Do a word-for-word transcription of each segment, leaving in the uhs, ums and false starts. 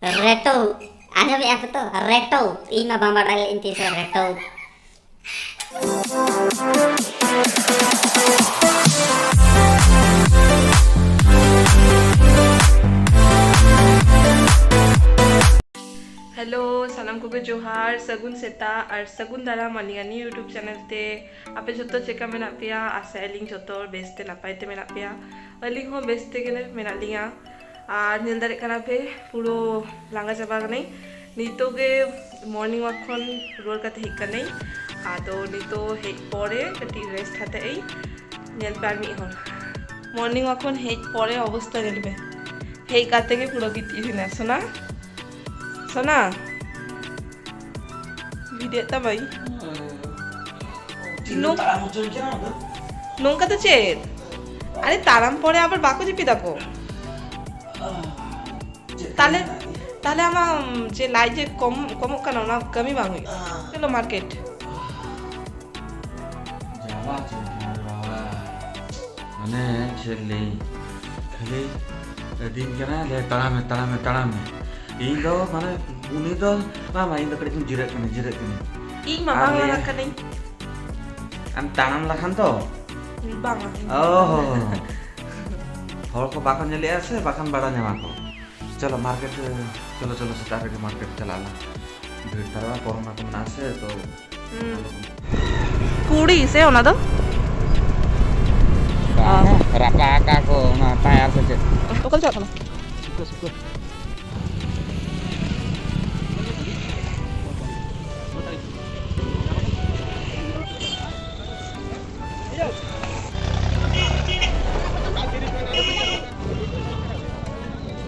ᱨᱮᱴᱚ, ᱟᱸᱡᱚᱢᱮᱜᱼᱟ ᱯᱮ ᱛᱚ? ᱨᱮᱴᱚ, ᱤᱧ ᱢᱟ ᱵᱟᱝ ᱵᱟᱰᱟᱭ ᱞᱮᱫ ᱤᱧ ᱛᱤᱥ ᱨᱮ ᱨᱮᱴᱚ᱾ ᱦᱮᱞᱳ, ᱥᱟᱱᱟᱢ ᱠᱚᱜᱮ ᱡᱚᱦᱟᱨ, ᱥᱟᱹᱜᱩᱱ ᱥᱮᱛᱟᱜ ᱟᱨ ᱥᱟᱹᱜᱩᱱ ᱫᱟᱨᱟᱢ ᱟᱹᱞᱤᱧᱟᱜ ᱱᱤᱭᱩ YouTube ᱪᱮᱱᱮᱞ ᱛᱮ᱾ ᱟᱯᱮ ᱡᱷᱚᱛᱚ ᱪᱮᱠᱟ ᱢᱮᱱᱟᱜ ᱯᱮᱭᱟ? ᱟᱥᱟᱭᱟᱞᱤᱧ ᱡᱷᱚᱛᱚ ᱦᱚᱲ ᱵᱮᱥ ᱛᱮ ᱱᱟᱯᱟᱭ ᱛᱮ ᱢᱮᱱᱟᱜ ᱯᱮᱭᱟ᱾ ᱟᱹᱞᱤᱧ ᱦᱚᱸ ᱵᱮᱥ ᱛᱮᱜᱮ ᱢᱮᱱᱟᱜ ᱞᱤᱧᱟ᱾ ᱟᱨ ᱧᱮᱞ ᱫᱟᱲᱮᱭᱟᱜ ᱠᱟᱱᱟ ᱯᱮ, ᱯᱩᱨᱟᱹ ᱞᱟᱸᱜᱟ ᱪᱟᱵᱟ ᱠᱟᱹᱱᱟᱹᱧ᱾ ᱱᱤᱛᱚᱜ ᱜᱮ ᱢᱚᱨᱱᱤᱝ ᱣᱟᱠ ᱠᱷᱚᱱ ᱨᱩᱣᱟᱹᱲ ᱠᱟᱛᱮ ᱦᱮᱡ ᱠᱟᱹᱱᱟᱹᱧ᱾ ᱟᱫᱚ ᱱᱤᱛᱚᱜ ᱦᱮᱡ ᱯᱚᱨᱮ ᱠᱟᱹᱴᱤᱡ ᱨᱮᱥᱴ ᱦᱟᱛᱟᱣ ᱟᱹᱧ᱾ ᱧᱮᱞ ᱯᱮ ᱟᱨ ᱢᱤᱫ ᱦᱚᱲ, ᱢᱚᱨᱱᱤᱝ ᱣᱟᱠ ᱠᱷᱚᱱ ᱦᱮᱡ ᱯᱚᱨᱮ ᱚᱵᱚᱥᱛᱟ ᱧᱮᱞ ᱯᱮ᱾ ᱦᱮᱡ ᱠᱟᱛᱮ ᱜᱮ ᱯᱩᱨᱟᱹ ᱜᱤᱛᱤᱡ ᱦᱩᱭᱱᱟ᱾ ᱥᱳᱱᱟ, ᱥᱳᱱᱟ, ᱵᱷᱤᱰᱤᱭᱳ ᱛᱟᱢᱟᱹᱧ᱾ ᱛᱤᱱᱟᱹᱜ ᱱᱚᱝ- ᱛᱟᱲᱟᱢ ᱦᱚᱪᱚᱧ ᱠᱟᱱᱟ ᱟᱫᱚ? ᱱᱚᱝᱠᱟ ᱫᱚ ᱪᱮᱫ? ᱟᱨᱮ, ᱛᱟᱲᱟᱢ ᱯᱚᱨᱮ ᱟᱵᱟᱨ ᱵᱟᱠᱚ ᱡᱟᱹᱯᱤᱫᱟᱠᱚ᱾ ᱪᱮᱫ ᱛᱟᱦᱞᱮ, ᱠᱟᱹᱢᱤ ᱢᱮᱱᱟᱜ ᱜᱮᱭᱟ? ᱛᱟᱦᱞᱮ ᱟᱢᱟᱜ ᱡᱮ ᱞᱟᱡ ᱡᱮ ᱠᱚᱢ, ᱠᱚᱢᱚᱜ ᱠᱟᱱᱟ, ᱚᱱᱟ ᱠᱟᱹᱢᱤ ᱵᱟᱝ ᱦᱩᱭᱩᱜᱼᱟ᱾ ᱪᱚᱞᱚ ᱢᱟᱨᱠᱮᱴ᱾ ᱡᱟᱞᱟ ᱪᱮᱫ ᱨᱮ ᱵᱟᱵᱟ᱾ ᱢᱟᱱᱮ ᱪᱮᱫ ᱞᱟᱹᱭ, ᱠᱷᱟᱹᱞᱤ ᱟᱹᱫᱤᱧ ᱠᱟᱱᱟ, "ᱞᱮ ᱛᱟᱲᱟᱢ ᱢᱮ, ᱛᱟᱲᱟᱢ ᱢᱮ, ᱛᱟᱲᱟᱢ ᱢᱮ᱾" ᱤᱧ ᱫᱚ ᱢᱟᱱᱮ ᱩᱱᱤ ᱫᱚ, "ᱵᱟᱝ, ᱵᱟᱝ, ᱤᱧ ᱫᱚ ᱠᱟᱹᱴᱤᱡ ᱪᱩᱞᱩᱝ ᱡᱤᱨᱟᱹᱜ ᱠᱟᱹᱱᱟᱹᱧ, ᱡᱤᱨᱟᱹᱜ ᱠᱟᱹᱱᱟᱹᱧ᱾" ᱤᱧ ᱢᱟ ᱟᱨ ᱵᱟᱝ ᱞᱟᱹᱭᱟ, ᱞᱟᱜᱟᱜ ᱠᱟᱹᱱᱟᱹᱧ᱾ ᱟᱢ ᱛᱟᱲᱟᱢ ᱞᱮᱠᱷᱟᱱ ᱫᱚ? ᱵᱟᱝᱟ, ᱤᱧ ᱚ᱾ ᱦᱚᱲ ᱠᱚ ᱵᱟᱠᱚ ᱧᱮᱞᱮᱜᱼᱟ ᱥᱮ ᱵᱟᱠᱷᱟᱱ ᱵᱟᱲᱟᱭ ᱧᱟᱢᱟ ᱠᱚ᱾ ᱪᱚᱞᱚ ᱢᱟᱨᱠᱮᱴ, ᱪᱚᱞᱚ, ᱪᱚᱞᱚ, ᱥᱮᱛᱟᱜ ᱨᱮᱜᱮ ᱢᱟᱨᱠᱮᱴ ᱪᱟᱞᱟᱜ ᱟᱞᱟᱝ᱾ ᱵᱷᱤᱲ ᱛᱟᱨᱟ ᱠᱚᱨᱳᱱᱟ ᱠᱚ ᱢᱮᱱᱟᱜᱼᱟ ᱥᱮ, ᱛᱚ ᱦᱩᱸ᱾ ᱠᱩᱲᱤ ᱥᱮ ᱚᱱᱟ ᱫᱚ? ᱵᱟᱝᱟ, ᱨᱟᱯᱟᱜ ᱟᱠᱟᱫ ᱠᱚ ᱚᱱᱟ ᱴᱟᱭᱟᱨ ᱥᱮ ᱪᱮᱫ? ᱚᱠᱟ ᱨᱮ ᱪᱟᱞᱟᱜ ᱠᱟᱱᱟ?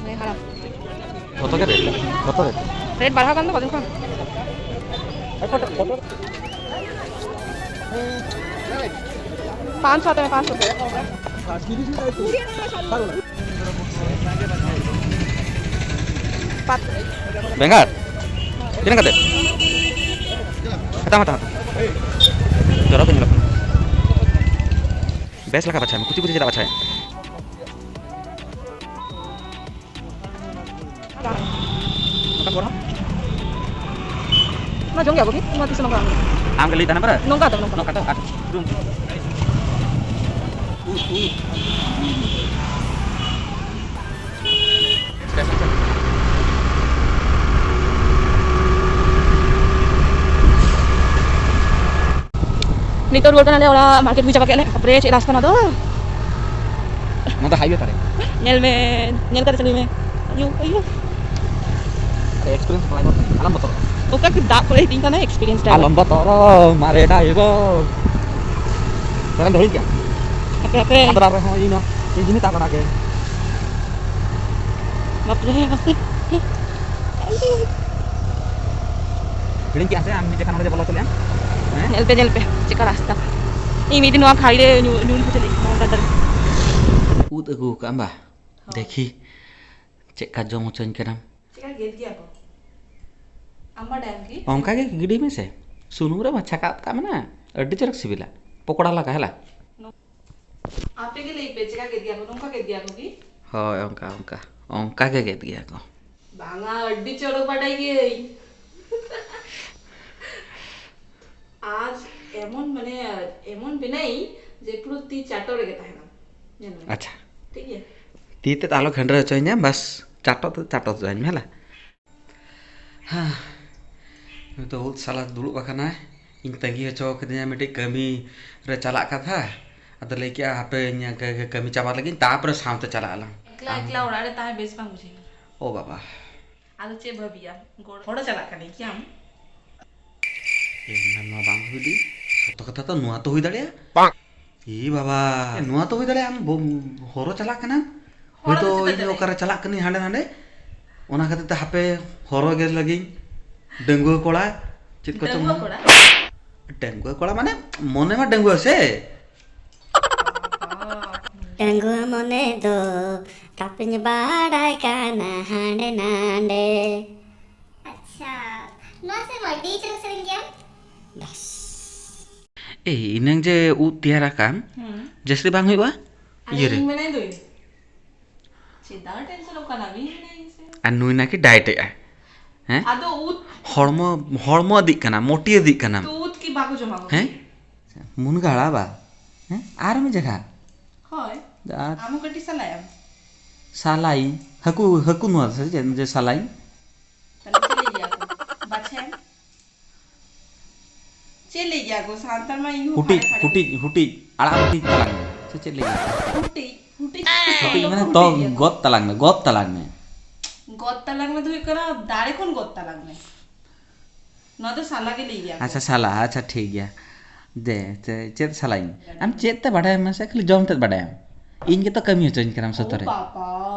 ᱦᱮᱸ, ᱦᱟᱲᱟᱢ᱾ ᱡᱚᱛᱚ ᱜᱮ ᱨᱮᱴ, ᱡᱚᱛᱚ ᱨᱮᱴ᱾ ᱨᱮᱴ ᱵᱟᱲᱦᱟᱣ ᱠᱟᱱ ᱫᱚ ᱠᱚᱫᱤᱱ ᱠᱷᱚᱱ᱾ ᱯᱟᱸᱪᱥᱚ ᱟᱛᱮ ᱢᱮ, ᱯᱟᱸᱪᱥᱚ᱾ ᱯᱟᱸᱪ᱾ ᱵᱮᱸᱜᱟᱲ ᱛᱤᱱᱟᱹᱜ ᱠᱟᱛᱮ? ᱦᱟᱛᱟᱣ, ᱦᱟᱛᱟᱣ, ᱦᱟᱛᱟᱣ᱾ ᱪᱚᱨᱚᱠ ᱜᱮ ᱧᱮᱞᱚᱜ ᱠᱟᱱᱟ᱾ ᱵᱮᱥ ᱞᱮᱠᱟ ᱵᱟᱪᱷᱟᱭ ᱢᱮ, ᱠᱩᱪᱤ ᱠᱩᱪᱤ ᱪᱮᱫᱟᱜ ᱵᱟᱪᱷᱟᱭᱟ? ᱚᱱᱟ ᱡᱚᱢ ᱜᱮᱭᱟ ᱠᱚ ᱠᱤ? ᱱᱚᱣᱟ ᱛᱤᱥ ᱦᱚᱸ ᱵᱟᱝ ᱟᱢ ᱜᱮ ᱞᱟᱹᱭ ᱛᱟᱦᱮᱱᱟ ᱯᱟᱨᱟ? ᱱᱚᱝᱠᱟ ᱫᱚ, ᱱᱚᱝᱠᱟ᱾ ᱱᱚᱝᱠᱟ ᱫᱚ? ᱟᱪᱪᱷᱟ᱾ ᱱᱤᱛᱚᱜ ᱨᱩᱣᱟᱹᱲ ᱠᱟᱱᱟᱞᱮ ᱚᱲᱟᱜ, ᱢᱟᱨᱠᱮᱴ ᱦᱩᱭ ᱪᱟᱵᱟ ᱠᱮᱫ ᱞᱮ᱾ ᱵᱟᱯᱨᱮ, ᱪᱮᱫ ᱨᱟᱥᱛᱟ ᱱᱚᱣᱟ ᱫᱚ! ᱱᱚᱣᱟ ᱫᱚ ᱦᱟᱭᱣᱮ ᱛᱟᱞᱮ᱾ ᱧᱮᱞ ᱢᱮ, ᱧᱮᱞ ᱠᱟᱛᱮ ᱪᱟᱹᱞᱩᱭ ᱢᱮ᱾ ᱟᱭᱳ, ᱟᱭᱳ᱾ ᱮᱠᱥᱯᱤᱨᱤᱭᱮᱱᱥ ᱰᱨᱟᱭᱵᱷᱟᱨ ᱠᱟᱱᱟ, ᱟᱞᱚᱢ ᱵᱚᱛᱚᱨᱚᱜᱼᱟ᱾ ᱚᱠᱟ ᱠᱚ ᱫᱟᱜ ᱠᱚᱨᱮ ᱤᱫᱤᱧ ᱠᱟᱱᱟ, ᱮᱠᱥᱯᱤᱨᱤᱭᱮᱱᱥ ᱰᱨᱟᱭᱵᱷᱟᱨ᱾ ᱟᱞᱚᱢ ᱵᱚᱛᱚᱨᱚᱜ, ᱢᱟᱨᱮ ᱰᱨᱟᱭᱵᱷᱟᱨ᱾ ᱛᱟᱦᱞᱮᱢ ᱫᱚᱦᱚᱭ ᱜᱮᱭᱟ? ᱦᱟᱯᱮ, ᱦᱟᱯᱮ᱾ ᱟᱫᱚ ᱟᱨᱦᱚᱸ ᱤᱧ ᱱᱚᱣᱟ, ᱤᱧ ᱡᱤᱱᱤᱥ ᱛᱟᱵ ᱠᱟᱱᱟ ᱜᱮ᱾ ᱵᱟᱯᱨᱮ, ᱵᱟᱯᱨᱮ᱾ ᱦᱤᱲᱤᱧ ᱠᱮᱜᱼᱟ ᱥᱮ ᱟᱢ ᱢᱤᱫ ᱡᱚᱠᱷᱟ ᱱᱚᱰᱮ ᱡᱮ ᱵᱚᱞᱚ ᱦᱚᱪᱚ ᱞᱮᱭᱟᱢ? ᱦᱮᱸ? ᱧᱮᱞ ᱯᱮ, ᱧᱮᱞ ᱯᱮ, ᱪᱮᱫᱠᱟ ᱨᱟᱥᱛᱟ᱾ ᱤᱧ ᱢᱤᱫ ᱫᱤᱱ ᱱᱚᱣᱟ ᱠᱷᱟᱹᱲᱤ ᱨᱮ ᱧᱩ-, ᱧᱩᱨ ᱦᱚᱪᱚ ᱞᱮᱫ ᱱᱚᱣᱟ ᱜᱟᱰᱟ ᱨᱮ᱾ ᱩᱫ ᱟᱹᱜᱩ ᱠᱟᱜ ᱟᱢ ᱵᱟ? ᱦᱳᱭ᱾ ᱫᱮᱠᱷᱤ, ᱪᱮᱫᱠᱟ ᱡᱚᱢ ᱦᱚᱪᱚᱧ ᱠᱟᱱᱟᱢ᱾ ᱪᱮᱫᱠᱟ ᱜᱮᱫ ᱜᱮᱭᱟ ᱠᱚ? ᱟᱢ ᱵᱟᱰᱟᱭᱟᱢ ᱠᱤ? ᱚᱱᱠᱟ ᱜᱮ ᱜᱤᱰᱤ ᱢᱮᱥᱮ᱾ ᱥᱩᱱᱩᱢ ᱨᱮ ᱢᱟᱪᱷᱟ ᱠᱟᱜ ᱠᱟᱜ ᱢᱮ ᱱᱟ᱾ ᱟᱹᱰᱤ ᱪᱚᱨᱚᱠ ᱥᱤᱵᱤᱞᱟ᱾ ᱯᱚᱠᱚᱲᱟ ᱞᱟᱜᱟ, ᱦᱮᱞᱟ᱾ ᱟᱯᱮ ᱜᱮ ᱞᱟᱹᱭ ᱯᱮ, ᱪᱮᱫᱠᱟ ᱜᱮᱫ ᱜᱮᱭᱟ ᱠᱚ? ᱱᱚᱝᱠᱟ ᱜᱮᱫ ᱜᱮᱭᱟ ᱠᱚ ᱠᱤ? ᱦᱳᱭ, ᱚᱱᱠᱟ, ᱚᱱᱠᱟ᱾ ᱚᱱᱠᱟ ᱜᱮ ᱜᱮᱫ ᱜᱮᱭᱟ ᱠᱚ᱾ ᱵᱟᱝᱟ, ᱟᱹᱰᱤ ᱪᱚᱨᱚᱠ ᱵᱟᱰᱟᱭ ᱜᱤᱭᱟᱹᱧ᱾ ᱟᱨ ᱮᱢᱚᱱ, ᱢᱟᱱᱮ, ᱮᱢᱚᱱ ᱵᱮᱱᱟᱭᱤᱧ ᱡᱮ ᱯᱩᱨᱟᱹ ᱛᱤ ᱪᱟᱴᱚ ᱨᱮᱜᱮ ᱛᱟᱦᱮᱱᱟ᱾ ᱧᱮᱞ ᱢᱮ᱾ ᱟᱪᱪᱷᱟ᱾ ᱴᱷᱤᱠ ᱜᱮᱭᱟ? ᱛᱤ ᱛᱮᱫ ᱟᱞᱚ ᱠᱷᱟᱹᱱᱰᱨᱟᱹ ᱦᱚᱪᱚᱧᱟ, ᱵᱟᱥ ᱪᱟᱴᱚ ᱛᱮᱫ ᱪᱟᱴᱚ ᱦᱚᱪᱚᱧ ᱢᱮ, ᱦᱮᱞᱟ᱾ ᱦᱮᱸ, ᱱᱩᱭ ᱫᱚ ᱩᱫ ᱥᱟᱞᱟ ᱫᱩᱲᱩᱵ ᱟᱠᱟᱱᱟᱭ᱾ ᱤᱧ ᱛᱟᱺᱜᱤ ᱦᱚᱪᱚ ᱠᱟᱫᱤᱧᱟ ᱢᱤᱫᱴᱤᱡ ᱠᱟᱹᱢᱤ ᱨᱮ ᱪᱟᱞᱟᱜ ᱠᱟᱛᱷᱟ᱾ ᱟᱫᱚ ᱞᱟᱹᱭ ᱠᱮᱜᱼᱟ, "ᱦᱟᱯᱮ, ᱤᱧ ᱠᱟᱹ-, ᱠᱟᱹᱢᱤ ᱪᱟᱵᱟ ᱞᱮᱜᱤᱧ, ᱛᱟᱯᱚᱨᱮ ᱥᱟᱶᱛᱮ ᱪᱟᱞᱟᱜ ᱟᱞᱟᱝ᱾" ᱮᱠᱞᱟ ᱟᱢ ᱮᱠᱞᱟ ᱚᱲᱟᱜ ᱨᱮ ᱛᱟᱦᱮᱸ ᱵᱮᱥ ᱵᱟᱝ ᱵᱩᱡᱷᱟᱹᱜᱼᱟ᱾ ᱳ ᱵᱟᱵᱟ᱾ ᱟᱫᱚ ᱪᱮᱫ ᱵᱷᱟᱹᱵᱤᱭᱟ? ᱜᱚᱲ-, ᱦᱚᱲ ᱪᱟᱞᱟᱜ ᱠᱟᱹᱱᱟᱹᱧ ᱠᱤ ᱟᱢ? ᱮ, ᱱᱚᱣᱟ ᱵᱟᱝ ᱦᱩᱭ ᱞᱮᱱ᱾ ᱥᱚᱛᱚ ᱠᱟᱛᱷᱟ ᱛᱚ ᱱᱚᱣᱟ ᱛᱚ ᱦᱩᱭ ᱫᱟᱲᱮᱭᱟᱜᱼᱟ᱾ ᱵᱟᱝ᱾ ᱮ ᱵᱟᱵᱟ, ᱱᱚᱣᱟ ᱛᱚ ᱦᱩᱭ ᱫᱟᱲᱮᱭᱟᱜᱼᱟ, ᱟᱢ ᱵᱚ-, ᱦᱚᱨᱚ ᱪᱟᱞᱟᱜ ᱠᱟᱱᱟᱢ᱾ ᱦᱚᱨᱚ ᱦᱚᱭᱛᱳ ᱫᱚ ᱪᱮᱫ ᱤᱧ ᱫᱟᱲᱮᱭᱟᱜᱼᱟ? ᱚᱠᱟᱨᱮ ᱪᱟᱞᱟᱜ ᱠᱟᱹᱱᱟᱹᱧ ᱦᱟᱸᱰᱮ ᱱᱟᱰᱮ, ᱚᱱᱟ ᱠᱷᱟᱹᱛᱤᱨ ᱛᱮ ᱦᱟᱯᱮ ᱦᱚᱨᱚ ᱜᱮᱨ ᱞᱟᱹᱜᱤᱧ᱾ ᱰᱟᱺᱜᱩᱣᱟᱹ ᱠᱚᱲᱟ, ᱪᱮᱫ ᱠᱚᱪᱚᱝ ᱰᱟᱺᱜᱩᱣᱟᱹ ᱢᱮᱱᱟ? ᱠᱚᱲᱟ? ᱰᱟᱺᱜᱩᱣᱟᱹ ᱠᱚᱲᱟ ᱢᱟᱱᱮ ᱢᱚᱱᱮ ᱢᱟ ᱰᱟᱺᱜᱩᱣᱟᱹ ᱥᱮ᱾ ᱰᱟᱺᱜᱩᱣᱟᱹ ᱢᱚᱱᱮ ᱫᱚ ᱛᱟᱯᱮᱧ ᱵᱟᱲᱟᱭ ᱠᱟᱱᱟ ᱦᱟᱸᱰᱮ ᱱᱟᱰᱮ᱾ ᱟᱪᱪᱷᱟ, ᱱᱚᱣᱟ ᱥᱮᱨᱢᱟ ᱟᱹᱰᱤ ᱪᱮᱦᱨᱟ ᱥᱮᱨᱮᱧ ᱜᱮᱭᱟᱢ᱾ ᱵᱟᱥ᱾ ᱮᱭ, ᱤᱱᱟᱹᱝ ᱡᱮ ᱩᱫ ᱛᱮᱭᱟᱨ ᱟᱠᱟᱱ, ᱦᱩᱸ᱾ ᱡᱟᱹᱥᱛᱤ ᱵᱟᱝ ᱦᱩᱭᱩᱜᱼᱟ? ᱟᱨ ᱤᱭᱟᱹ ᱨᱮ᱾ ᱤᱧ ᱢᱮᱱᱟᱹᱧ ᱫᱚ᱾ ᱪᱮᱫᱟᱜ ᱴᱮᱱᱥᱚᱱᱚᱜ ᱠᱟᱱᱟ, ᱤᱧ ᱢᱮᱱᱟᱹᱧ ᱥᱮ᱾ ᱟᱨ ᱱᱩᱭ ᱱᱟᱠᱤ ᱰᱟᱭᱮᱴ ᱮᱜᱼᱟᱭ᱾ ᱦᱮᱸ? ᱟᱫᱚ ᱩᱫ ᱦᱚᱲᱢᱚ, ᱦᱚᱲᱢᱚ ᱤᱫᱤᱜ ᱠᱟᱱᱟ, ᱢᱚᱴᱤ ᱤᱫᱤᱜ ᱠᱟᱱᱟᱢ᱾ ᱛᱚ ᱩᱫ ᱠᱤ ᱵᱟᱠᱚ ᱡᱚᱢᱟ ᱠᱚ ᱦᱮᱸ? ᱠᱤ? ᱢᱩᱱᱜᱟ ᱟᱲᱟᱜ ᱵᱟ? ᱦᱮᱸ? ᱟᱨ ᱢᱤᱫ ᱡᱟᱭᱜᱟ᱾ ᱦᱳᱭ᱾ ᱟᱨ ᱟᱢ ᱦᱚᱸ ᱠᱟᱹᱴᱤᱡ ᱥᱟᱞᱟᱭᱟᱢ᱾ ᱥᱟᱞᱟᱭᱤᱧ? ᱦᱟᱹᱠᱩ, ᱦᱟᱹᱠᱩ ᱱᱚᱣᱟ ᱥᱮ ᱪᱮᱫ? ᱡᱮ ᱥᱟᱞᱟᱭᱤᱧ? ᱛᱟᱦᱞᱮ ᱪᱮᱫ ᱞᱟᱹᱭ ᱜᱮᱭᱟ ᱠᱚ? ᱵᱟᱪᱷᱟᱭᱟᱢ? ᱪᱮᱫ ᱞᱟᱹᱭ ᱜᱮᱭᱟ ᱠᱚ? ᱥᱟᱱᱛᱟᱲ ᱢᱟ ᱤᱧ ᱦᱚᱸ ᱦᱩᱴᱤᱡ, ᱯᱷᱟᱲᱮ ᱯᱷᱟᱲᱮ ᱦᱩᱴᱤᱡ, ᱦᱩᱴᱤᱡ, ᱟᱲᱟᱜ ᱦᱩᱴᱤᱡ ᱛᱟᱞᱟᱝ ᱢᱮ᱾ ᱥᱮ ᱪᱮᱫ ᱞᱟᱹᱭ ᱜᱮᱭᱟ? ᱦᱩᱴᱤᱡ, ᱦᱩᱴᱤᱡ, ᱦᱩᱴᱤᱡ ᱦᱩᱴᱤᱡ ᱢᱟᱱᱮ ᱫᱚ ᱛᱚ ᱦᱩᱴᱤᱡ ᱜᱮᱭᱟ ᱠᱚ᱾ ᱜᱚᱫ ᱛᱟᱞᱟᱝ ᱢᱮ, ᱜᱚᱫ ᱛᱟᱞᱟᱝ ᱢᱮ᱾ ᱜᱚᱫ ᱛᱟᱞᱟᱝ ᱢᱮ ᱫᱚ ᱦᱩᱭᱩᱜ ᱠᱟᱱᱟ ᱫᱟᱨᱮ ᱠᱷᱚᱱ ᱜᱚᱫ ᱛᱟᱞᱟᱝ ᱢᱮ᱾ ᱱᱚᱣᱟ ᱫᱚ ᱥᱟᱞᱟ ᱜᱮ ᱞᱟᱹᱭ ᱜᱮᱭᱟ ᱠᱚ᱾ ᱟᱪᱪᱷᱟ, ᱥᱟᱞᱟ, ᱟᱪᱪᱷᱟ, ᱴᱷᱤᱠ ᱜᱮᱭᱟ᱾ ᱫᱮ, ᱪᱮ-, ᱪᱮᱫ ᱥᱟᱞᱟᱧ? ᱟᱢ ᱪᱮᱫ ᱛᱮ ᱵᱟᱰᱟᱭᱟᱢ ᱢᱟᱥᱮ? ᱠᱷᱟᱹᱞᱤ ᱡᱚᱢ ᱛᱮᱫ ᱵᱟᱰᱟᱭᱟᱢ᱾ ᱤᱧ ᱜᱮᱛᱚ ᱠᱟᱹᱢᱤ ᱦᱚᱪᱚᱧ ᱠᱟᱱᱟᱢ ᱥᱚᱛᱚ ᱨᱮ᱾ ᱳ ᱵᱟᱵᱟ᱾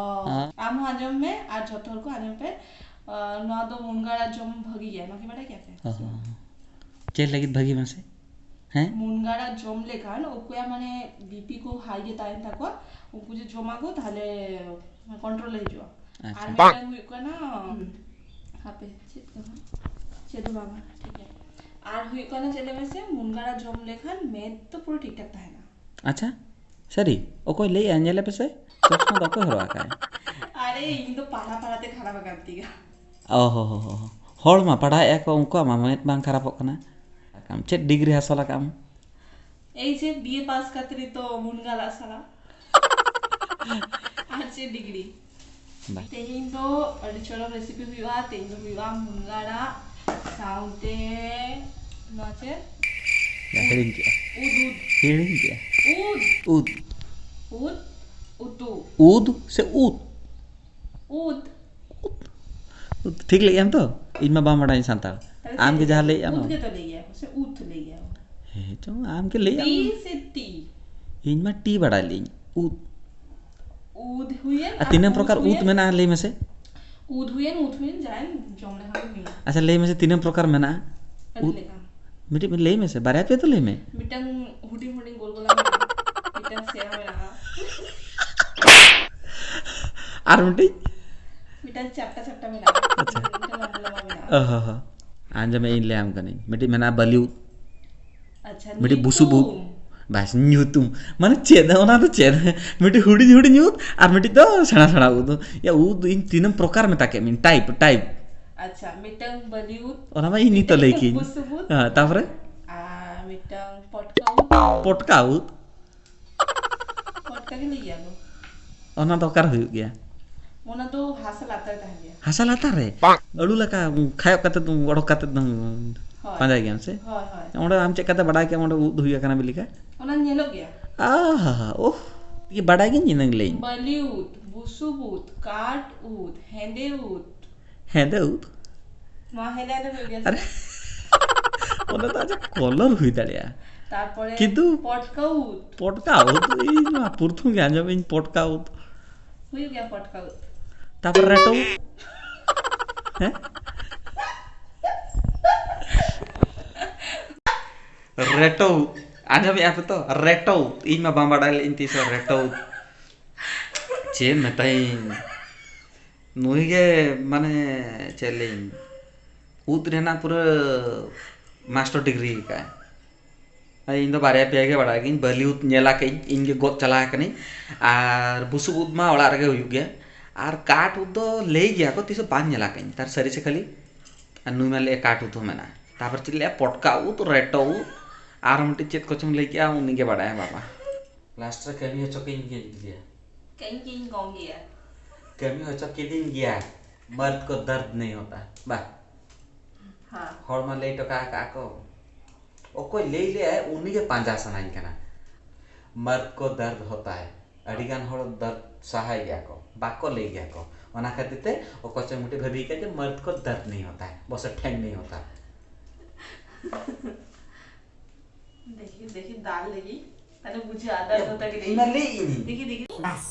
ᱦᱮᱸ? ᱟᱢ ᱦᱚᱸ ᱟᱸᱡᱚᱢ ᱢᱮ ᱟᱨ ᱡᱷᱚᱛᱚ ᱦᱚᱲ ᱠᱚ ᱟᱸᱡᱚᱢ ᱯᱮ᱾ ᱟᱸ, ᱱᱚᱣᱟ ᱫᱚ ᱢᱩᱱᱜᱟ ᱟᱲᱟᱜ ᱡᱚᱢ ᱵᱷᱟᱹᱜᱤ ᱜᱮᱭᱟ, ᱱᱚᱣᱟ ᱠᱤ ᱵᱟᱰᱟᱭ ᱜᱮᱭᱟ ᱯᱮ? ᱚ ᱦᱚᱸ᱾ ᱪᱮᱫ ᱞᱟᱹᱜᱤᱫ ᱵᱷᱟᱹᱜᱤ ᱢᱟᱥᱮ? ᱦᱮᱸ? ᱢᱩᱱᱜᱟ ᱟᱲᱟᱜ ᱡᱚᱢ ᱞᱮᱠᱷᱟᱱ ᱚᱠᱚᱭᱟᱜ ᱢᱟᱱᱮ ᱵᱤᱯᱤ ᱠᱚ ᱦᱟᱭ ᱜᱮ ᱛᱟᱦᱮᱱ ᱛᱟᱠᱚᱣᱟ, ᱩᱱᱠᱩ ᱡᱩᱫᱤ ᱡᱚᱢᱟ ᱠᱚ ᱛᱟᱦᱞᱮ ᱠᱚᱱᱴᱨᱳᱞ ᱨᱮ ᱦᱤᱡᱩᱜᱼᱟ᱾ ᱟᱪᱪᱷᱟ᱾ ᱟᱨ ᱢᱤᱫᱴᱟᱝ ᱦᱩᱭᱩᱜ ᱠᱟᱱᱟ, ᱦᱩᱸ᱾ ᱦᱟᱯᱮ, ᱪᱮᱫ ᱠᱟᱱᱟ? ᱪᱮᱫ ᱦᱚᱸ ᱵᱟᱝᱟ, ᱴᱷᱤᱠ ᱜᱮᱭᱟ᱾ ᱟᱨ ᱦᱩᱭᱩᱜ ᱠᱟᱱᱟ ᱪᱮᱫ ᱞᱟᱹᱭ ᱢᱮᱥᱮ, ᱢᱩᱱᱜᱟ ᱟᱲᱟᱜ ᱡᱚᱢ ᱞᱮᱠᱷᱟᱱ ᱢᱮᱫ ᱫᱚ ᱯᱩᱨᱟᱹ ᱴᱷᱤᱠ ᱴᱷᱟᱠ ᱛᱟᱦᱮᱱᱟ᱾ ᱟᱪᱪᱷᱟ, ᱥᱟᱹᱨᱤ? ᱚᱠᱚᱭ ᱞᱟᱹᱭᱮᱜᱼᱟ? ᱧᱮᱞᱮ ᱯᱮᱥᱮ, ᱪᱚᱥᱢᱟ ᱫᱚ ᱚᱠᱚᱭ ᱦᱚᱨᱚᱜ ᱟᱠᱟᱫᱼᱟᱭ? ᱟᱨᱮ, ᱤᱧ ᱫᱚ ᱯᱟᱲᱦᱟ ᱯᱟᱲᱦᱟ ᱛᱮ ᱠᱷᱟᱨᱟᱯ ᱟᱠᱟᱱ ᱛᱤᱧᱟ᱾ ᱚ ᱦᱚ ᱦᱚ ᱦᱚ᱾ ᱦᱚᱲ ᱢᱟ ᱯᱟᱲᱦᱟᱣᱮᱫᱼᱟ ᱠᱚ, ᱩᱱᱠᱩᱣᱟᱜ ᱢᱟ ᱢᱮᱫ ᱵᱟᱝ ᱠᱷᱟᱨᱟᱯᱚᱜ ᱠᱟᱱᱟ᱾ ᱪᱮᱫ ᱰᱤᱜᱽᱨᱤ ᱦᱟᱥᱚᱞ ᱟᱠᱟᱫ ᱟᱢ? ᱮᱭ ᱡᱮ ᱵᱤ ᱮ ᱯᱟᱥ ᱠᱟᱛᱮ ᱱᱤᱛᱚᱜ ᱢᱩᱱᱜᱟ ᱟᱲᱟᱜ ᱥᱟᱞᱟ᱾ ᱟᱨ ᱪᱮᱫ ᱰᱤᱜᱽᱨᱤ? ᱵᱟ᱾ ᱛᱮᱦᱮᱧ ᱫᱚ ᱟᱹᱰᱤ ᱪᱚᱨᱚᱠ ᱨᱮᱥᱤᱯᱤ ᱦᱩᱭᱩᱜᱼᱟ᱾ ᱛᱮᱦᱮᱧ ᱫᱚ ᱦᱩᱭᱩᱜᱼᱟ ᱢᱩᱱᱜᱟ ᱟᱲᱟᱜ ᱥᱟᱶᱛᱮ ᱱᱚᱣᱟ ᱪᱮᱫ? ᱭᱟ, ᱦᱤᱲᱤᱧ ᱠᱮᱜᱼᱟ᱾ ᱩᱫ, ᱩᱫ᱾ ᱦᱤᱲᱤᱧ ᱠᱮᱜᱼᱟ᱾ ᱩᱫ᱾ ᱩᱫ᱾ ᱩᱫ᱾ ᱩᱛᱩ᱾ ᱩᱫ ᱥᱮ ᱩᱫ? ᱩᱫ᱾ ᱩᱫ᱾ ᱴᱷᱤᱠ ᱞᱟᱹᱭᱮᱫ ᱟᱢ ᱛᱚ? ᱤᱧ ᱢᱟ ᱵᱟᱝ ᱵᱟᱰᱟᱭᱟᱹᱧ ᱥᱟᱱᱛᱟᱲ᱾ ᱛᱟᱦᱞᱮ ᱟᱢ ᱪᱮᱫ ᱜᱮ ᱡᱟᱦᱟᱸ ᱞᱟᱹᱭ ᱞᱟᱹᱭᱮᱫ ᱟᱢ ᱩᱫ ᱟᱢ᱾ ᱜᱮᱛᱚ ᱞᱟᱹᱭ ᱜᱮᱭᱟ ᱠᱚ, ᱥᱮ ᱩᱫ ᱞᱟᱹᱭ ᱜᱮᱭᱟ ᱠᱚ? ᱦᱮᱸ ᱪᱚᱝ, ᱟᱢ ᱜᱮ ᱞᱟᱹᱭᱮᱫ ᱟᱢ᱾ ᱴᱤ ᱥᱮ ᱴᱤ? ᱤᱧ ᱢᱟ ᱴᱤ ᱵᱟᱰᱟᱭ ᱞᱤᱧ, ᱩᱫ᱾ ᱩᱫ ᱦᱩᱭᱮᱱ ᱟᱨ ᱟᱨ ᱛᱤᱱᱟᱹᱜ ᱩᱫ ᱯᱨᱚᱠᱟᱨ ᱩᱫ ᱦᱩᱭᱮᱱ? ᱢᱮᱱᱟᱜᱼᱟ, ᱞᱟᱹᱭ ᱢᱮᱥᱮ? ᱩᱫ ᱦᱩᱭᱮᱱ, ᱩᱫ ᱦᱩᱭᱮᱱ, ᱡᱟᱦᱟᱸᱭ ᱡᱚᱢ ᱞᱮᱠᱷᱟᱱ ᱜᱮ ᱦᱩᱭᱱᱟ᱾ ᱟᱪᱪᱷᱟ, ᱞᱟᱹᱭ ᱢᱮᱥᱮ, ᱛᱤᱱᱟᱹᱜ ᱯᱨᱚᱠᱟᱨ ᱢᱮᱱᱟᱜᱼᱟ? ᱟᱹᱰᱤ ᱩᱫ? ᱞᱮᱠᱟ᱾ ᱢᱤᱫᱴᱤᱡ ᱞᱟᱹᱭ ᱢᱮᱥᱮ, ᱵᱟᱨᱭᱟ ᱯᱮᱭᱟ ᱛᱚ ᱞᱟᱹᱭ ᱢᱮ᱾ ᱢᱤᱫᱴᱟᱝ ᱦᱩᱰᱤᱧ ᱦᱩᱰᱤᱧ ᱜᱳᱞ ᱜᱳᱞ ᱢᱮᱱᱟᱜᱼᱟ, ᱢᱤᱫᱴᱟᱝ ᱥᱮᱬᱟ ᱢᱮᱱᱟᱜᱼᱟ᱾ ᱟᱨ ᱢᱤᱫᱴᱤᱡ? ᱢᱤᱫᱴᱟᱝ ᱪᱟᱯᱴᱟ ᱪᱟᱯᱴᱟ ᱢᱮᱱᱟᱜᱼᱟ᱾ ᱟᱪᱪᱷᱟ᱾ ᱢᱤᱫᱴᱟᱝ ᱞᱚᱢᱵᱟ ᱞᱚᱢᱵᱟ ᱢᱮᱱᱟᱜᱼᱟ᱾ ᱚ ᱦᱚ ᱦᱚ᱾ ᱟᱸᱡᱚᱢ ᱢᱮ, ᱤᱧ ᱞᱟᱹᱭᱟᱢ ᱠᱟᱹᱱᱟᱹᱧ᱾ ᱢᱤᱫᱴᱤᱡ ᱢᱮᱱᱟᱜᱼᱟ ᱵᱟᱹᱞᱤ ᱩᱫ᱾ ᱟᱪᱪᱷᱟ, ᱢᱤᱫᱴᱤᱡ ᱵᱩᱥᱩᱵ ᱩᱫ᱾ ᱧᱩᱛᱩᱢ᱾ ᱵᱟᱥ, ᱧᱩᱛᱩᱢ᱾ ᱢᱟᱱᱮ ᱪᱮᱫ? ᱚᱱᱟ ᱫᱚ ᱪᱮᱫ? ᱢᱤᱫᱴᱤᱡ ᱦᱩᱰᱤᱧ ᱦᱩᱰᱤᱧ ᱩᱫ ᱟᱨ ᱢᱤᱫᱴᱤᱡ ᱫᱚ ᱥᱮᱬᱟ ᱥᱮᱬᱟ ᱩᱫ᱾ ᱭᱟ, ᱩᱫ ᱤᱧ ᱛᱤᱱᱟᱹᱜ ᱯᱨᱚᱠᱟᱨ ᱢᱮᱛᱟ ᱠᱮᱫ ᱢᱤᱭᱟᱹᱧ, ᱴᱟᱭᱤᱯ, ᱴᱟᱭᱤᱯ᱾ ᱟᱪᱪᱷᱟ, ᱢᱤᱫᱴᱟᱝ ᱵᱟᱹᱞᱤ ᱩᱫ᱾ ᱚᱱᱟ ᱢᱟ ᱤᱧ ᱱᱤᱛᱚᱜ ᱞᱟᱹᱭ ᱠᱤᱧ᱾ ᱵᱩᱥᱩᱵ ᱩᱫ᱾ ᱦᱮᱸ, ᱛᱟᱯᱚᱨᱮ ᱟᱨ ᱢᱤᱫᱴᱟᱝ ᱯᱚᱴᱠᱟ ᱩᱫ᱾ ᱯᱚᱴᱠᱟ ᱩᱫ᱾ ᱯᱚᱴᱠᱟ ᱜᱮ ᱞᱟᱹᱭ ᱜᱮᱭᱟ ᱠᱚ᱾ ᱚᱱᱟ ᱫᱚ ᱚᱠᱟᱨᱮ ᱦᱩᱭᱩᱜ ᱜᱮᱭᱟ? ᱚᱱᱟ ᱫᱚ ᱦᱟᱥᱟ ᱞᱟᱛᱟᱨ ᱨᱮ ᱛᱟᱦᱮᱱ ᱜᱮᱭᱟ᱾ ᱦᱟᱥᱟ ᱞᱟᱛᱟᱨ ᱨᱮ? ᱟᱹᱲᱩ ᱞᱮᱠᱟ ᱠᱷᱟᱭᱚᱜ ᱠᱟᱛᱮ ᱫᱚ ᱚᱰᱚᱠ ᱠᱟᱛᱮ ᱫᱚ ᱦᱳᱭ᱾ ᱯᱟᱸᱡᱟᱭ ᱜᱮᱭᱟᱢ ᱥᱮ? ᱦᱳᱭ, ᱦᱳᱭ᱾ ᱚᱸᱰᱮ ᱟᱢ ᱪᱮᱫ ᱠᱟᱛᱮ ᱵᱟᱰᱟᱭ ᱠᱮᱫ ᱚᱸᱰᱮ ᱩᱫ ᱦᱩᱭ ᱟᱠᱟᱱᱟ ᱵᱤᱞᱤ ᱠᱟ? ᱚᱱᱟ ᱧᱮᱞᱚᱜ ᱜᱮᱭᱟ᱾ ᱟᱦᱟ, ᱳᱦ, ᱤᱭᱟᱹ ᱵᱟᱰᱟᱭ ᱜᱤᱧ ᱤᱱᱟᱹᱝ ᱞᱟᱹᱭᱟᱹᱧ᱾ ᱵᱟᱹᱞᱤ ᱩᱫ, ᱵᱩᱥᱩᱵ ᱩᱫ, ᱠᱟᱴ ᱩᱫ, ᱦᱮᱸᱫᱮ ᱩᱫ᱾ ᱦᱮᱸᱫᱮ ᱩᱫ? ᱱᱚᱣᱟ ᱦᱮᱸᱫᱮ ᱦᱮᱸᱫᱮ ᱦᱩᱭᱩᱜ ᱜᱮᱭᱟ ᱟᱨᱮ, ᱥᱮ? ᱚᱱᱟ ᱫᱚ ᱟᱡᱟᱜ ᱠᱚᱞᱚᱨ ᱦᱩᱭ ᱫᱟᱲᱮᱭᱟᱜᱼᱟ᱾ ᱛᱟᱨᱯᱚᱨᱮ ᱠᱤᱱᱛᱩ ᱯᱚᱴᱠᱟ ᱩᱫ᱾ ᱯᱚᱴᱠᱟ ᱩᱫ, ᱤᱧ ᱢᱟ ᱯᱨᱚᱛᱷᱚᱢ ᱜᱮ ᱟᱸᱡᱚᱢ ᱤᱧ ᱯᱚᱴᱠᱟ ᱩᱫ᱾ ᱦᱩᱭᱩᱜ ᱜᱮᱭᱟ ᱯᱚᱴᱠᱟ ᱩᱫ᱾ ᱛᱟᱯᱚᱨ ᱨᱮᱴᱚ ᱩᱫ᱾ ᱦᱮᱸ? ᱨᱮᱴᱚ ᱩᱫ᱾ ᱟᱸᱡᱚᱢᱮᱫᱼᱟ ᱯᱮ ᱛᱚ? ᱨᱮᱴᱚ ᱩᱫ᱾ ᱤᱧ ᱢᱟ ᱵᱟᱝ ᱵᱟᱰᱟᱭ ᱞᱮᱫ ᱤᱧ ᱛᱤᱥ ᱦᱚᱸ ᱨᱮᱴᱚ ᱩᱫ᱾ ᱪᱮᱫ ᱢᱮᱛᱟᱭᱤᱧ? ᱱᱩᱭ ᱜᱮ ᱢᱟᱱᱮ ᱪᱮᱫ ᱞᱟᱹᱭᱟᱹᱧ, ᱩᱫ ᱨᱮᱱᱟᱜ ᱯᱩᱨᱟᱹ ᱢᱟᱥᱴᱟᱨ ᱰᱤᱜᱽᱨᱤ ᱟᱠᱟᱫᱼᱟᱭ᱾ ᱤᱧ ᱫᱚ ᱵᱟᱨᱭᱟ ᱯᱮᱭᱟ ᱜᱮ ᱵᱟᱲᱟᱭ ᱜᱤᱧ, ᱵᱟᱹᱞᱤ ᱩᱫ ᱧᱮᱞ ᱟᱠᱟᱫ ᱤᱧ, ᱤᱧ ᱜᱮ ᱜᱚᱫ ᱪᱟᱞᱟᱣ ᱟᱠᱟᱱᱟᱹᱧ᱾ ᱟᱨ ᱵᱩᱥᱩᱵ ᱩᱫ ᱢᱟ ᱚᱲᱟᱜ ᱨᱮᱜᱮ ᱦᱩᱭᱩᱜ ᱜᱮᱭᱟ᱾ ᱟᱨ ᱠᱟᱴ ᱩᱫ ᱫᱚ ᱞᱟᱹᱭ ᱜᱮᱭᱟ ᱠᱚ, ᱛᱤᱥ ᱦᱚᱸ ᱵᱟᱝ ᱧᱮᱞ ᱟᱠᱟᱫ ᱤᱧ, ᱛᱟᱨ ᱥᱟᱹᱨᱤ ᱥᱮ ᱠᱷᱟᱹᱞᱤ᱾ ᱟᱨ ᱱᱩᱭ ᱢᱟ ᱞᱟᱹᱭᱮᱫᱼᱟ ᱠᱟᱴ ᱩᱫ ᱦᱚᱸ ᱢᱮᱱᱟᱜᱼᱟ᱾ ᱛᱟᱨᱯᱚᱨ ᱪᱮᱫ ᱞᱟᱹᱭᱟ, ᱯᱚᱴᱠᱟ ᱩᱫ, ᱨᱮᱴᱚ ᱩᱫ, ᱟᱨ ᱢᱤᱫᱴᱤᱡ ᱪᱮᱫ ᱠᱚᱪᱚᱢ ᱞᱟᱹᱭ ᱠᱮᱜᱼᱟ, ᱩᱱᱤ ᱜᱮ ᱵᱟᱰᱟᱭᱟ ᱵᱟᱵᱟ᱾ ᱞᱟᱥᱴ ᱨᱮ ᱠᱟᱹᱢᱤ ᱦᱚᱪᱚ ᱠᱤᱧ ᱜᱮᱭᱟ᱾ ᱠᱟᱹᱧ ᱠᱤᱧ ᱠᱚᱢ ᱜᱮᱭᱟ᱾ ᱠᱟᱹᱢᱤ ᱦᱚᱪᱚ ᱠᱤᱫᱤᱧ ᱜᱮᱭᱟ᱾ ᱢᱟᱨᱫ ᱠᱚ ᱫᱟᱨᱫ ᱱᱟᱦᱤ ᱦᱳᱛᱟ᱾ ᱵᱟ, ᱦᱮᱸ᱾ ᱦᱚᱲ ᱢᱟ ᱞᱟᱹᱭ ᱦᱚᱴᱚ ᱠᱟᱜ ᱠᱚ᱾ ᱚᱠᱚᱭ ᱞᱟᱹᱭ ᱞᱮᱜᱼᱟᱭ, ᱩᱱᱤ ᱜᱮ ᱯᱟᱸᱡᱟ ᱥᱟᱱᱟᱧ ᱠᱟᱱᱟ᱾ ᱢᱟᱨᱫ ᱠᱚ ᱫᱟᱨᱫ ᱦᱳᱛᱟ ᱦᱟᱭ᱾ ᱟᱹᱰᱤ ᱜᱟᱱ ᱦᱚᱲ ᱫᱟᱨᱫ ᱥᱟᱦᱟᱭ ᱜᱮᱭᱟ ᱠᱚ, ᱵᱟᱠᱚ ᱞᱟᱹᱭ ᱜᱮᱭᱟ ᱠᱚ᱾ ᱚᱱᱟ ᱠᱷᱟᱹᱛᱤᱨ ᱛᱮ ᱚᱠᱚᱭ ᱪᱚᱝ ᱢᱤᱫᱴᱮᱱ ᱵᱷᱟᱹᱵᱤ ᱠᱟᱜ ᱡᱮ ᱢᱟᱨᱫ ᱠᱚ ᱫᱟᱨᱫ ᱱᱟᱦᱤ ᱦᱳᱛᱟ ᱦᱟᱭ, ᱵᱚᱥᱮ ᱴᱷᱮᱝ ᱱᱟᱦᱤ ᱦᱳᱛᱟ ᱦᱟᱭ᱾ ᱫᱮᱠᱷᱤ ᱫᱮᱠᱷᱤ ᱫᱟᱞ ᱞᱮᱜᱤ, ᱛᱟᱦᱞᱮ ᱵᱩᱡᱷᱟᱹᱜᱼᱟ ᱫᱟᱨᱫ ᱦᱳᱛᱟ ᱠᱤ ᱱᱟᱦᱤ᱾ ᱤᱧ ᱢᱟ ᱞᱟᱹᱭᱮᱫ ᱤᱧ᱾ ᱫᱮᱠᱷᱤ ᱫᱮᱠᱷᱤ᱾ ᱵᱟᱥ᱾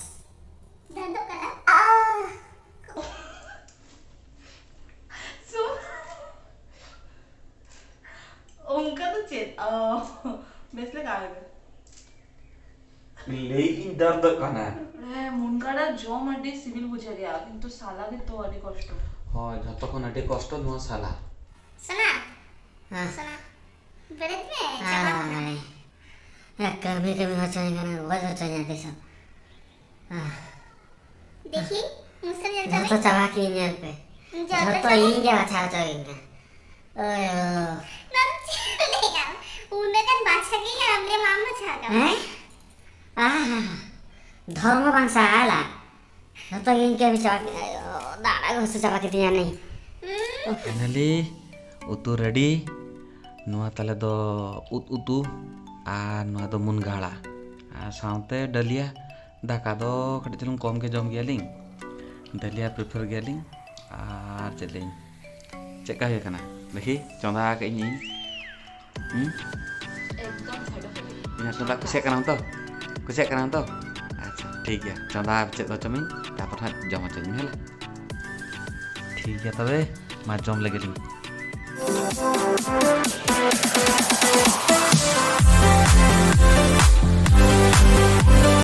ᱫᱟᱨᱫᱚᱜ ᱠᱟᱱᱟ᱾ ᱥᱩ᱾ ᱚᱱᱠᱟ ᱫᱚ ᱪᱮᱫ? ᱚ, ᱵᱮᱥ ᱞᱮᱠᱟ ᱜᱮ᱾ ᱞᱟᱹᱭᱮᱫ ᱤᱧ ᱫᱟᱨᱫᱚᱜ ᱠᱟᱱᱟ᱾ ᱦᱮᱸ, ᱢᱩᱱᱜᱟᱹ ᱟᱲᱟᱜ ᱡᱚᱢ ᱟᱹᱰᱤ ᱥᱤᱵᱤᱞ ᱵᱩᱡᱷᱟᱹᱜ ᱜᱮᱭᱟ, ᱠᱤᱱᱛᱩ ᱥᱟᱞᱟ ᱜᱮᱛᱚ ᱟᱹᱰᱤ ᱠᱚᱥᱴᱚ᱾ ᱦᱳᱭ, ᱡᱷᱚᱛᱚ ᱠᱷᱚᱱ ᱟᱹᱰᱤ ᱠᱚᱥᱴᱚ ᱱᱚᱣᱟ ᱥᱟᱞᱟ᱾ ᱥᱟᱞᱟ᱾ ᱦᱮᱸ᱾ ᱥᱟᱞᱟ᱾ ᱵᱮᱨᱮᱫ ᱢᱮ, ᱪᱟᱵᱟ᱾ ᱟᱨ ᱠᱟᱹᱢᱤ ᱠᱟᱹᱢᱤ ᱦᱚᱪᱚᱧ ᱠᱟᱱᱟ, ᱜᱚᱡ ᱦᱚᱪᱚᱧᱟ ᱛᱤᱥ ᱦᱚᱸ᱾ ᱟᱦ᱾ ᱫᱮᱠᱷᱤ, ᱢᱩᱥᱟᱹᱨ ᱧᱮᱞ ᱡᱚᱛᱚ ᱪᱟᱵᱟ ᱠᱤᱧ ᱧᱮᱞ ᱯᱮ᱾ ᱡᱚᱛᱚ ᱡᱷᱚᱛᱚ ᱤᱧ ᱜᱮ ᱵᱟᱪᱷᱟᱣ ᱦᱚᱪᱚᱭᱤᱧ ᱠᱟᱱᱟ᱾ ᱳᱭ ᱳ᱾ ᱱᱚᱣᱟ ᱫᱚ ᱪᱮᱫ ᱮᱢ ᱞᱟᱹᱭᱟ? ᱩᱱᱟᱹᱜ ᱜᱟᱱ ᱵᱟᱪᱷᱟ ᱜᱮ ᱟᱢ ᱞᱟᱹᱭ ᱢᱟ ᱟᱢ ᱵᱟᱪᱷᱟ ᱠᱟᱜ ᱢᱮ᱾ ᱦᱮᱸ? ᱟᱦᱟ, ᱫᱷᱚᱨᱢᱚ ᱵᱟᱝ ᱥᱟᱦᱟᱞᱟ᱾ ᱡᱷᱚᱛᱚ ᱜᱮ ᱤᱧ ᱠᱟᱹᱢᱤ ᱪᱟᱵᱟ ᱠᱮᱫᱟ᱾ ᱟᱭᱳ, ᱫᱟᱜ ᱫᱟᱜ ᱜᱮ ᱦᱟᱹᱥᱩ ᱪᱟᱵᱟ ᱠᱤᱫᱤᱧᱟ ᱱᱤᱧ᱾ ᱯᱷᱟᱭᱱᱟᱞᱤ ᱩᱛᱩ ᱨᱮᱰᱤ᱾ ᱱᱚᱣᱟ ᱛᱟᱞᱮ ᱫᱚ ᱩᱫ ᱩᱛᱩ ᱟᱨ ᱱᱚᱣᱟ ᱫᱚ ᱢᱩᱱᱜᱟᱹ ᱟᱲᱟᱜ ᱟᱨ ᱥᱟᱶᱛᱮ ᱰᱟᱹᱞᱤᱭᱟ᱾ ᱫᱟᱠᱟ ᱫᱚ ᱠᱟᱹᱴᱤᱡ ᱪᱩᱞᱩᱝ ᱠᱚᱢ ᱜᱮ ᱡᱚᱢ ᱜᱮᱭᱟᱞᱤᱧ, ᱰᱟᱹᱞᱤᱭᱟ ᱯᱨᱤᱯᱷᱟᱨ ᱜᱮᱭᱟᱞᱤᱧ᱾ ᱟᱨ ᱪᱮᱫ ᱞᱤᱧ, ᱪᱮᱫ ᱞᱮᱠᱟ ᱦᱩᱭ ᱟᱠᱟᱱᱟ? ᱫᱮᱠᱷᱤ, ᱪᱚᱸᱫᱟ ᱟᱠᱟᱫ ᱤᱧ ᱤᱧ᱾ ᱦᱩᱸ? ᱮᱠᱫᱚᱢ ᱯᱷᱟᱴᱟᱯᱷᱟᱴᱤ᱾ ᱤᱧᱟᱹᱜ ᱪᱚᱸᱫᱟ ᱠᱩᱥᱤᱭᱟᱜ ᱠᱟᱱᱟᱢ ᱛᱚ? ᱠᱩᱥᱤᱭᱟᱜ ᱠᱟᱱᱟᱢ ᱛᱚ? ᱟᱪᱪᱷᱟ, ᱴᱷᱤᱠ ᱜᱮᱭᱟ, ᱪᱚᱸᱫᱟ ᱪᱮᱫ ᱦᱚᱪᱚ ᱢᱤᱧ, ᱛᱟᱨᱯᱚᱨ ᱦᱟᱸᱜ ᱡᱚᱢ ᱦᱚᱪᱚᱧ ᱢᱮ, ᱦᱮᱸ? ᱴᱷᱤᱠ ᱜᱮᱭᱟ ᱛᱚᱵᱮ, ᱢᱟ ᱡᱚᱢ ᱞᱮᱜᱮ ᱞᱤᱧ᱾